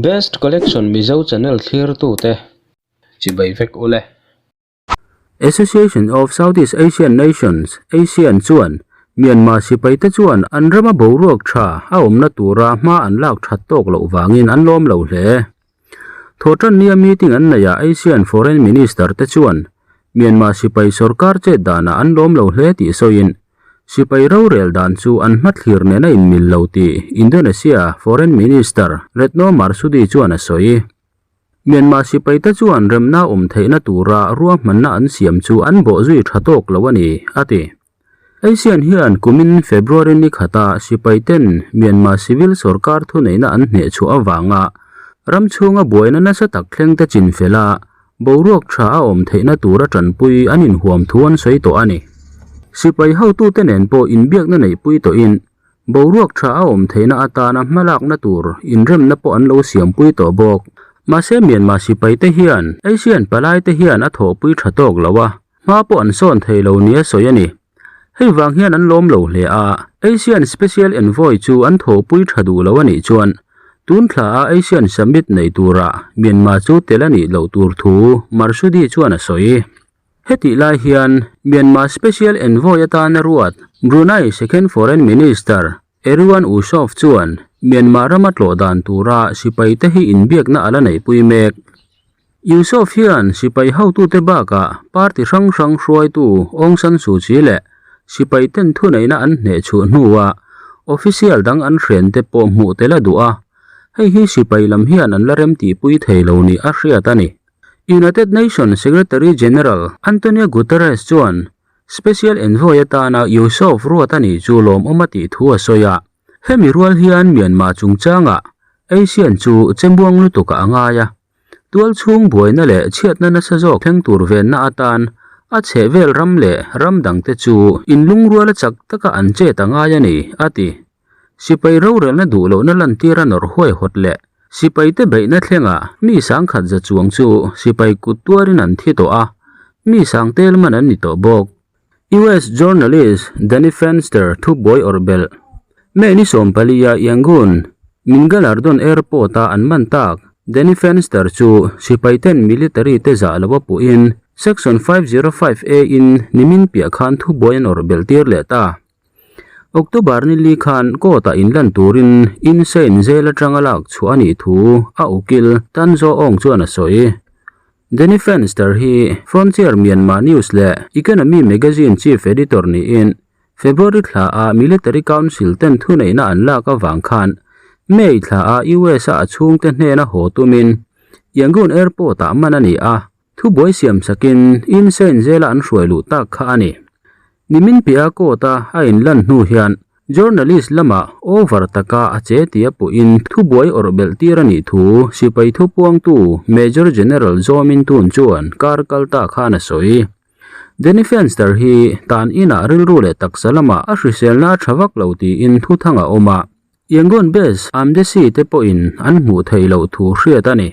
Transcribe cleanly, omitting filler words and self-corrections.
Best Collection Mizo channel thlirtute chibai vek ule. Association of Southeast Asian Nations, ASEAN, chuan Myanmar sipaite chuan an rama boruak tha a awmna tura hma an lak that tawk loh vangin an lawm lo hle. Thawhtannia meeting an neihah ASEAN Foreign Minister te chuan Myanmar sipai sorkar chet danah an lawm lo hle tih sawiin sipai rorel dan chu an hmathlir nen a inmil lo tih Indonesia Foreign Minister Retno Marsudi chuan a sawi. Myanmar sipai te chuan remna awm theihna tura ruahmanna an siam chu an bawhzui tha tawk lo a ni, a ti. ASEAN hian kumin February ni khata sipai ten Myanmar civil sorkar thuneihna an hnehchhuah avanga ram chhunga buaina nasa tak thleng te chinfel a, boruak tha a awm theihna tura tanpui an inhuam thu an sawi tawh a ni. Sipai hotute nen pawh inbiakna neihpui tawhin boruak tha a awm theihna atana hmalakna tur inremna pawh an lo siampui tawh bawk. Mahse Myanmar sipai te hian ASEAN palai te hian a thawhpui tha tawk lo a, Hma pawh an sawn thei lo nia sawi a ni. Hei vang hian an lawm lo hle a, ASEAN Special Envoy chu an thawhpui tha duh lo a nih chuan tun thla a ASEAN Summit nei tura Myanmar chu tel a nih loh tur thu Marsudi chuan a sawi. Hetih lai hian Myanmar Special Envoy atana ruat Brunei Second Foreign Minister Erywan Yusof chuan Myanmar rama tlawh dan tura sipaite hi inbiakna a la neihpui mek. Yusof hian sipai hotute bakah party hrang hrang hruaitu Aung San Suu Kyi leh sipai ten thuneihna an hneh chhuah hnuah official dang an hren te pawh hmuh tel a duh a, hei hi sipai lam hian an la remtihpui thei lo nih a hriat a ni. United Nations Secretary General Antonio Guterres chuan Special Envoy atana Yusof ruat a nih chu lawmawm a tih thu a sawi a, hemi rual hian Myanmar chungchangah ASEAN chu chembuang lutuk a ngai a. Tual chhung buaina leh chhiatna nasa zawk thleng tur venna atan a chhehvel ram leh ram dangte chu inlungruala chak taka an chet a ngai a ni, a ti. Sipai rorelna duh lohna lantira nawrh huaihawt leh sipaite beihna thlengah mi sangkhat za chuang chu sipai kut tuarin an thi tawh a, mi sang tel man an ni tawh bawk. US journalist Danny Fenster thubuai awrh belh. May ni sawmpalia Yangon, Mingalardon Airport-a an man tak Danny Fenster chu sipaiten military te zah lo a puhin Section 505 A in nimin piah khan thubuai an awrh belh tir leh ta. October ni li khan court-ah inlan turin Insein jail atanga lak chhuah a nih thu a ukil Tan Zaw Aung chuan a sawi. Danny Fenster hi Frontier Myanmar News leh Economy Magazine Chief Editor niin February thla a Military Council ten thuneihna an lak avang khan May thla a US a a chhungte hnena haw tumin Yangon Airport ah man a ni a, thubuai siam sakin Insein zela an hruai luh tak kha a ni. Nimin piah court a a inlan hnu hian Journalist lamah over taka a che tia puhin thubuai awrh belh tir a nih thu sipai thupuangtu Major General Zaw Min Tun chuan kar kal ta khan a sawi. Danny Fenster hi tan inah rilru leh taksa lamah a hriselna a tha vak lo tiin thuthang a awm a, Yangon base Amdesi te pawhin an hmuh theih loh thu hriat a ni.